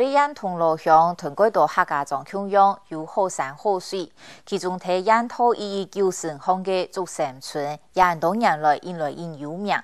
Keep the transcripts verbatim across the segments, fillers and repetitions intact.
瑞安銅鑼鄉同蓋多客家庄共樣，有好山好水，其中在安到一一九城項个竹山村，也恁多年來因來因有名。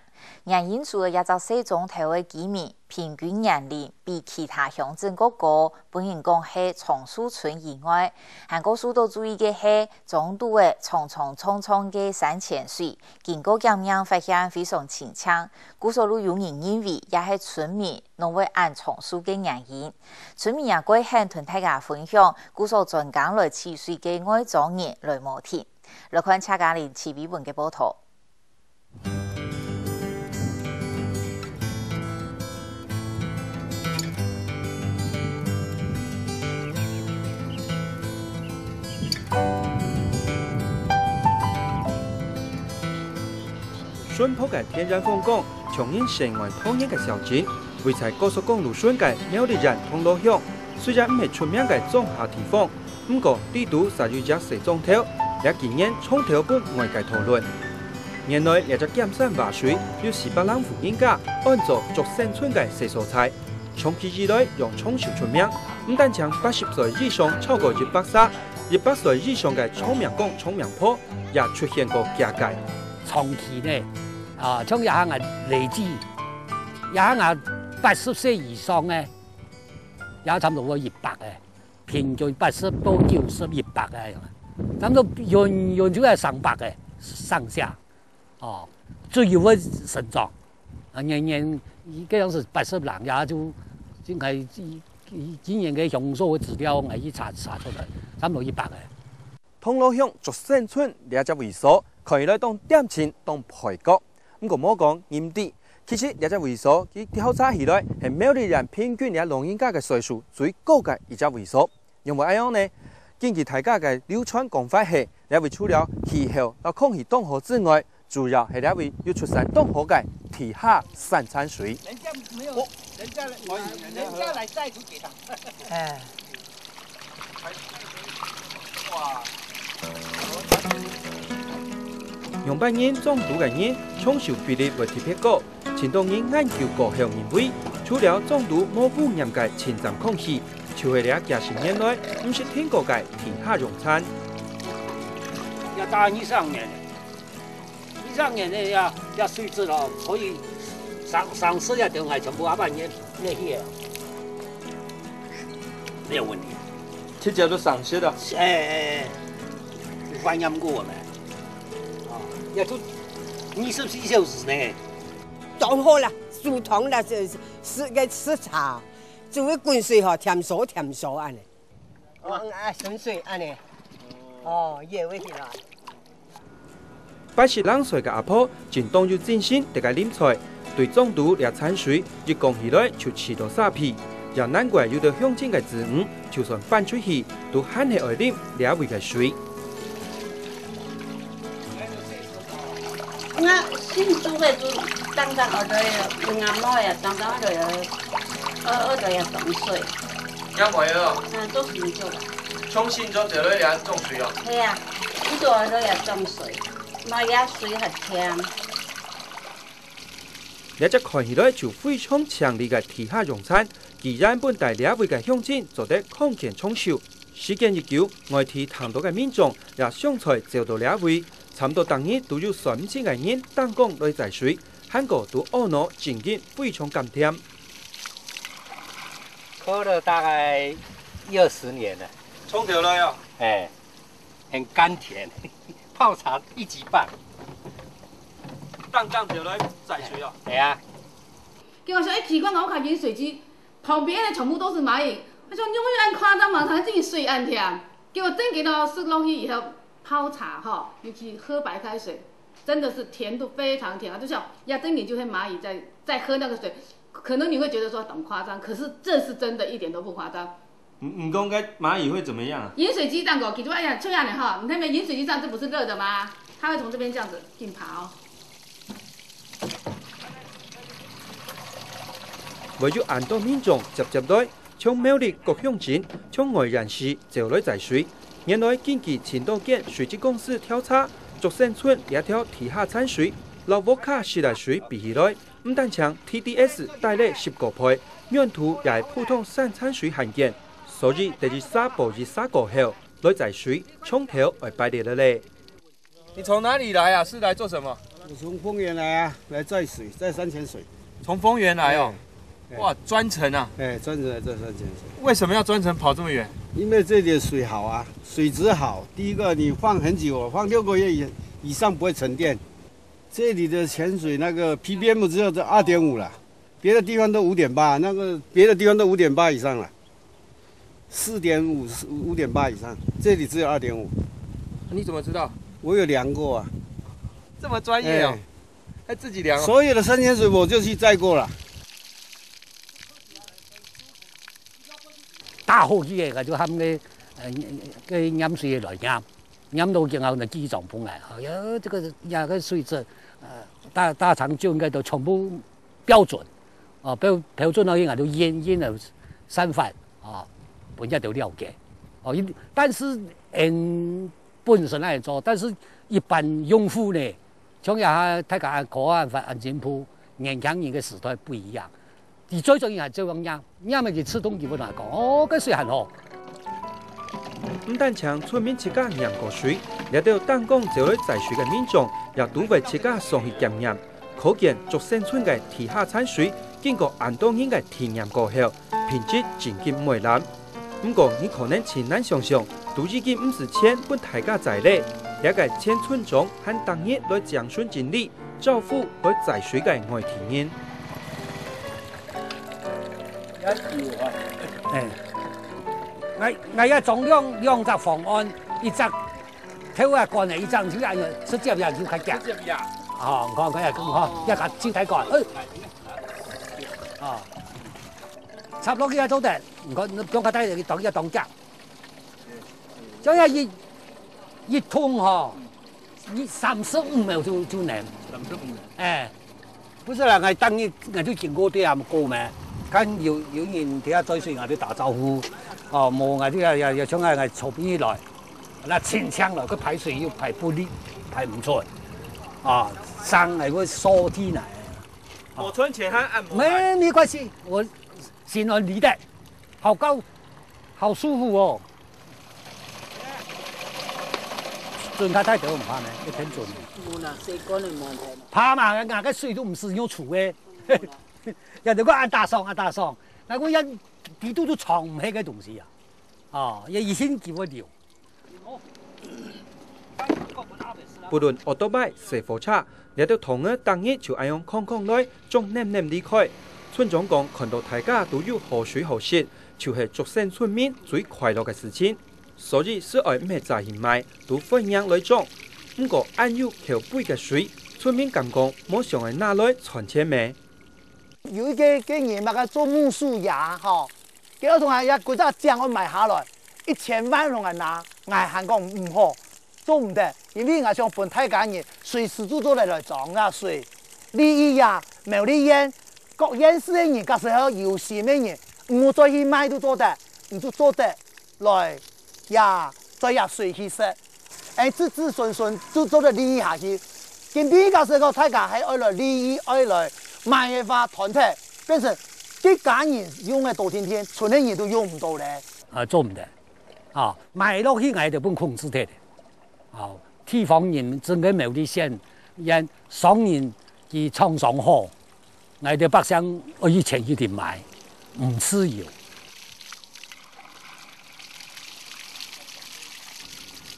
原因除了這隻細庄頭个居民平均年齡比其他鄉鎮較高，分人講係樟樹村以外，還過受到注意个係庄肚个長長長長个山泉水，經過檢驗發現非常清淨，故所就有人認為也係村民 攏會恁樟樹个原因。村民也過肯同大家分享，故所專工來取水个外庄人來無停。來看記者林奇偉文个報導。淳樸个天然風光，像人生來桃源个小鎮， 位在高速公路脣个苗栗縣銅鑼鄉，雖然毋係出名个莊下地方，毋過裡肚煞有一隻細莊頭，這幾年長透分外界討論。原來這隻兼山活水，有四百零戶人家安做竹山村个細所在，長期以來用樟樹出名，毋單淨八十歲以上超過一百儕，一百歲以上个長命公、長命婆也出現過幾下。長期呢，啊，像這下啊，累計，這下啊，八十歲以上个， 也差毋多有一百个，平均八十到九十、一百个，差毋多遠遠就愛上百个上下，哦，自由个成長。啊，年年，這樣是八十人，也就應該今年个享受个資料，𠊎去查查出來，差毋多一百个。 銅鑼鄉竹山村這隻位所，看起來當恬靜、當背角。毋過莫講人知，其實這隻位所，佢調查起來係苗栗縣平均這老人家个歲數最高个一隻位所。仰會恁樣呢？根據大家个流傳講法係，這位除了氣候摎空氣當好之外， 主要係這位有出產當好个地下山泉水。人家沒有，哦，人家來，人家來帶就給他。哎。哇。仰般形莊肚个人長壽比例會特別高，盡多人研究過後認為，除了莊肚無污染个清淨空氣，就係這幾十年來毋識停過个地下用餐。要打二十年。 二十年个這，這水質哦，可以上，上市个東西全部阿半年那些，沒有問題。直接就上市了。哎，哎，哎，有翻驗過我們。哦，要做二十四小時呢。當好啦，煮湯啦，是，是个吃茶，煮个滾水吼，甜酥甜酥恁呢。 哦，啊，純水恁呢。哦，也會起來。八十零歲个阿婆，真當有精神，在該啉菜。對莊肚這泉水，一講起來就試著沙鼻。也難怪有兜鄉親个子女，就算搬出去，都還係愛啉這位个水。 𠊎新竹个就當當學著有，有阿妹啊，當當學著有，學，學著有當水。也會哦。嗯，做新竹个。從新竹走來這種水哦。係啊，佢就學著有當水，嘛也水很甜。這隻看起來就非常淨俐个地下用餐，居然分在這位个鄉親做得康健長壽。 時間一久，外地聽到个民眾也相賽走到這位，差毋多逐日都有上千个人打工來載水，還過都阿腦經營非常甘甜。喝了大概一二十年了。從頭來哦。哎，很甘甜，泡茶一級棒。當當走來載水哦。哎呀。 結果想，哎，奇怪，我看飲水機旁邊的全部都是螞蟻，他說你會恁誇張嗎？它竟然水恁甜。結果真給到食落去以後，泡茶哈，尤其喝白開水，真的是甜度非常甜啊，就像呀，真的就像螞蟻在，在喝那個水。可能你會覺得說很誇張，可是這是真的，一點都不誇張。 毋，毋過該螞蟻會怎麼樣啊？飲水機這樣搞，其實哎呀，這樣的哈，你看那飲水機上這不是熱的嗎？它會從這邊這樣子進爬哦。會有恁多民眾接接來，從苗栗各鄉鎮，從外縣市走來載水。原來根據盡多間水質公司調查，竹山村這條地下泉水摎屋下食个水比起來，毋單淨T D S帶來十個倍，源頭也係普通散產水還緊，所以得一儕補一儕過後，來載水從頭愛排列了咧。你從哪裡來啊？是來做什麼？我從豐原來啊，來載水，載山泉水。從豐原來哦。哎。哇，專程啊！哎，專程來載山泉水。為什麼要專程跑這麼遠？因為這裡的水好啊，水質好。第一個，你放很久，放六個月以以上不會沉澱。這裡的泉水那個P P M只有這二點五了，別的地方都五點八，那個別的地方都五點八以上了，四點五、五點八以上，這裡只有二點五。你怎麼知道？我有量過啊。這麼專業哦，哎。還自己量哦。所有的山泉水我就去載過了。打好去个，就喊个，呃，个驗水个來驗，驗到以後呢，寄帳篷來，哎呀，這個，呀，个水質，呃，大，大腸圳个都全部標準，哦，標，標準了以後就驗，驗了三番，哦，分佢兜了解。哦，因，但是，嗯，本身來做，但是一般用戶呢，像這下大家恁科學、恁進步，年輕人个時代不一樣。佢最重要還係這樣樣，因為佢自動佢會來講，哦，个水還好。毋單淨村民自家驗過水，這兜打工走來載水个民眾，也都會自家上去檢驗。可見竹山村个地下產水，經過恁多人个體驗過後，品質真經毋會爛。 毋過，你可能盡難想像，都已經毋使錢分大家載咧，這個全村莊還逐日來淨巡整理，招呼來載水个外地人。哎，𠊎，𠊎也裝兩，兩隻方案，一隻頭啊管个，一隻就恁樣，直接也就較遽。直接呀。哦，你看，看，看，哦。也較手提管，哎。哦。 插落去也做得，毋過你放較大力，當，也當遽。像這一，一桶吼，你三十五秒就，就能。三十五秒。哎，毋係啦，𠊎當日，𠊎就經過這樣過咩，看有，有人在該載水，𠊎就打招呼。哦，無，𠊎就也，也，也像𠊎，𠊎坐邊來，該清清來，佢排水又排不利，排毋出。啊，傷還會燒地泥。 無賺錢還恁無閒。沒，沒關係，我心安理得，好高，好舒服哦。準較大兜毋怕咩，一定準。無啦，細罐个無問題。怕嘛，𠊎个水都毋使用儲个。無啦。人家講恁打爽，恁打爽，𠊎講人底肚都藏毋下个東西啊。哦，也以前佢會留。 不論奧多拜、細貨車，這兜桶仔逐日就恁樣空空來，總淰淰離開。村長講，看到大家都有好水好食，就係竹山村民最快樂个事情。所以，使愛毋係再去買，都歡迎來裝。毋過，恁有口碑个水，村民敢講無想愛拿來賺錢咩？ 有一個，個人嘛，佢做木薯爺吼，佢愛同𠊎這幾隻井愛買下來，一千萬同𠊎拿，𠊎還講毋好，做毋得，因為𠊎想分大家人隨時就做得來裝啊水。利益呀，苗栗縣，各縣市个人，假使係有心个人，毋好再去賣都做得，你就做得來呀，再呀水去食。 哎，子子孫孫就做得利益下去。今晡日假使講大家係愛來利益，愛來賣个話，團體變成一家人用个多定定，村个人都用毋到咧。啊，做毋得。啊，賣落去𠊎就分控制忒咧。啊，地方人整個苗栗縣，連商人佢廠商好， 𠊎兜百姓愛有錢去買，毋自由。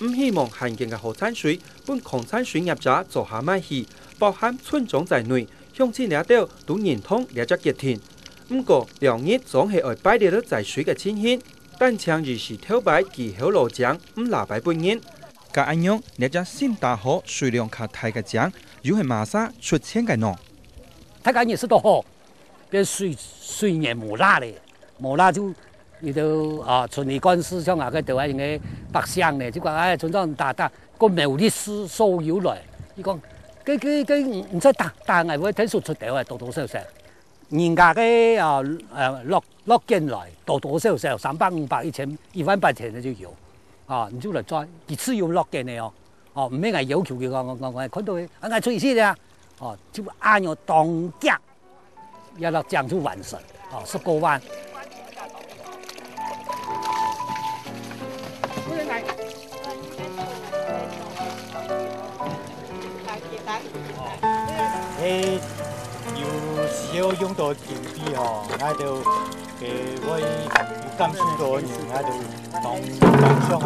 毋希望閒錢个好產水，分礦產水業者做下賣去，包含村長在內，鄉親這兜都認同這隻決定。毋過，兩日總係愛排列來載水个情形，單淨只係頭擺佢口老井，毋拉排分人。該恁樣，這隻新打好、水量較大个井，又係麼儕出錢个呢？大家認識到好， 變水，水源無罅咧，無罅就有兜啊，村里幹事像啊，該兜啊，應該百姓咧，就講，哎，村長打，打，个苗栗市所有來，佢講，該，該，該，毋使打，打，𠊎會𢯭手出兜啊，多多少少。人家个啊，呃，落，落井來，多多少少，三百、五百、一千、一萬、八千个就有，啊，你就來載，佢自有落井个哦。 哦，毋免𠊎要求佢講，𠊎，𠊎，𠊎看到个，啊，𠊎出去食啊，哦，就恁樣當遽，也來整出完成，哦，十過萬。誒，有時候用到金幣吼，𠊎兜誒會有感受到人，𠊎兜當當想愛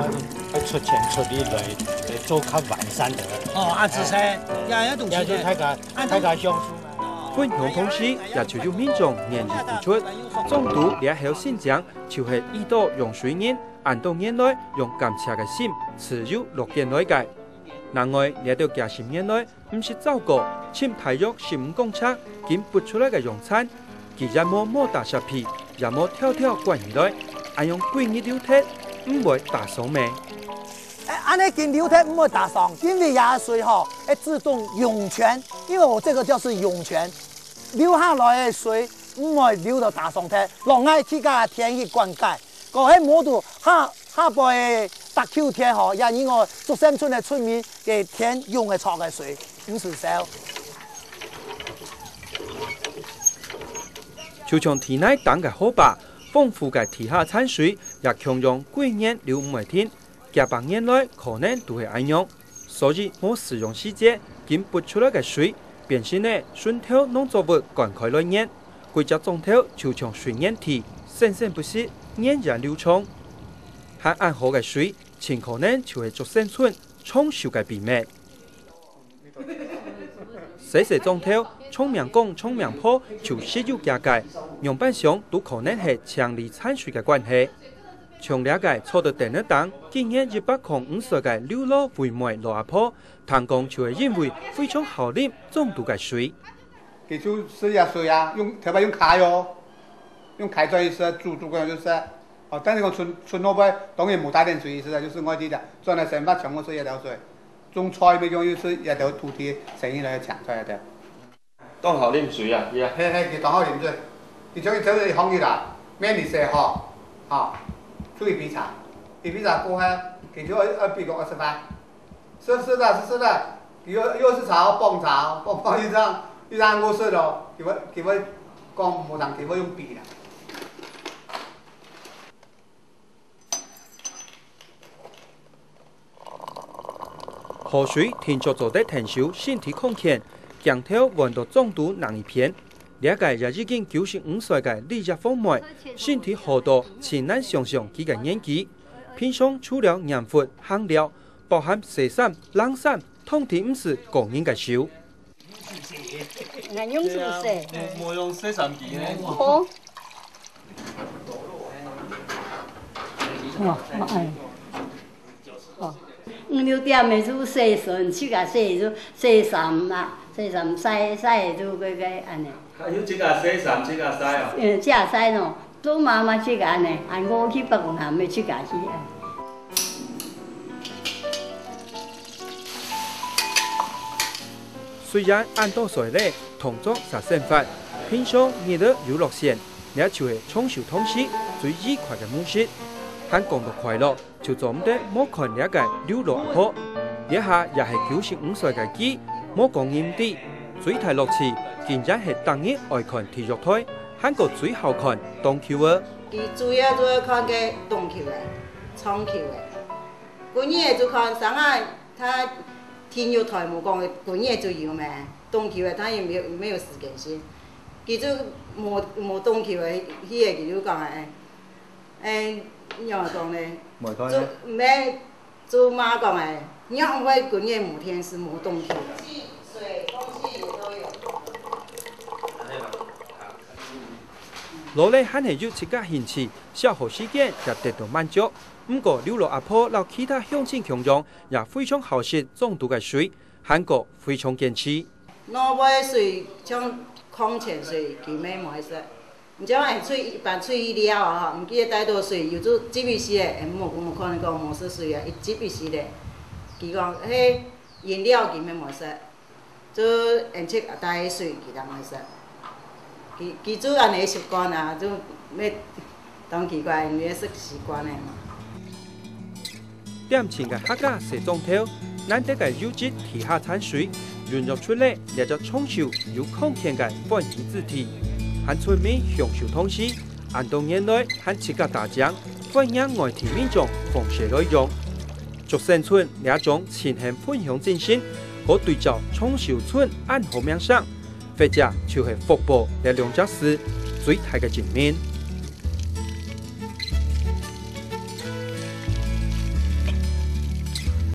愛出錢出力來來做較完善个。哦，啊，仔細，哎，呀，呀，東西呢。也就大家大家享受嘛。分享同時，也就有民眾願意付出。總督這口新井就係遇到用水人，恁多年來用感謝个心，自有落建來个。另外，這兜幾十年來，毋識糟糕，尋大約十五公尺，緊掘出來个用田，佢也無無打石皮，也無挑挑管起來，恁樣幾日流忒，毋會打爽咩？哎，恁樣緊流忒毋會打爽，因為這水吼，會自動湧泉，因為我這個叫是湧泉，流下來个水毋會流到打爽忒，落𠊎自家田去灌溉，過後無就下下背个打球田吼，也因為竹山村个村民个田用个著个水，毋使愁。就像地泥頂个河壩，豐富个地下田水，也共樣幾年流毋會停。 幾百年來可能都係恁樣，所以無使用時節，緊掘出來个水，變成了脣頭農作物灌溉來源，歸隻莊頭就像水源地，生生不息，源遠流長。還恁好个水，盡可能就係竹山村長壽个秘密。 細細莊頭，長命公長命婆就識有幾個，樣般想都可能係淨利田水个關係。像這個坐到凳仔頂，今年一百空五歲个劉老為妹老阿婆，聽講就係因為非常好啉莊肚个水。佢就食這水啊，用，頭擺用㧡喲，用㧡轉去食，煮煮過就食。哦，但是講賰，賰落尾，當然無帶點水去食啊，就係外地个，轉來生活全部食這條水。 種菜乜用又係這兜土地生意來搶出來个。當好啉水啊，係啊。係，係，佢當好啉水。佢像佢走去放佢啦，免你洗好，哈，出去比茶，佢比茶過後，佢就愛，愛比個二十塊。是，是的，是，是的，又，又係茶，放茶，放，放一張，一張五十咯，佢會，佢會講無通，佢會用比啦。 河水定著做得𢯭手身體康健，鏡頭換到莊肚另一片。這個也已經九十五歲个李葉鳳妹，身體好到盡難想像佢个年紀。平常除了黏糊、行尞，包含洗衫、冷衫，通體毋使工人个手。 𠊎用手洗。無，無用洗衫機呢。哦。哦，哦，哎。哦，五六點个就洗身，自家洗就洗衫啊，洗衫曬，曬就該該恁呢。還有自家洗衫，自家曬啊？嗯，自家曬咯。 做媽媽自家呢，還過去北南个自家去啊。雖然恁多歲了，動作煞生活，平常日日有落線，這就係長壽湯匙最愉快个模式。還講到快樂，就做毋得莫看這個劉老阿婆。這下也係九十五歲个佢，無講人知，最大樂趣，竟然係逐日愛看體育台。 還過最好看盪球仔。佢主要就係看該盪球仔、撞球仔。本日就看上下，佢體育台無講个，本日就有咩？盪球仔，佢也沒有，沒有時間性。佢就無，無盪球仔，去个佢就講哎，哎，仰般講呢？無看呢？就，無 做媽講个，仰會今日無電視無動靜？老了還係有自家興趣，消耗時間也得到滿足。毋過劉老阿婆摎其他鄉親共樣，也非常好食莊肚个水，還過非常堅持。外背水像礦泉水，佢乜無愛食。 毋像𠊎出去，一般出去尞啊，吼，毋記得帶著水，有時候接一時仔，哎，無，無可能講無食水啊，一接一時仔。佢講，嘿，飲料佢乜無食，就𠊎自家帶水佢正會食。佢，佢就恁呢習慣啊，就乜當奇怪，因為食習慣了嘛。 恬靜个客家細莊頭，難得个優質地下產水，孕育出來這隻長壽又康健个歡喜子弟，還出名享受糖水，恁多年來還自家打井，歡迎外地民眾奉獻來用。竹山村這種親恩分享精神，可對照長壽村恁好名聲，或者就係福報這兩隻字最大个證明。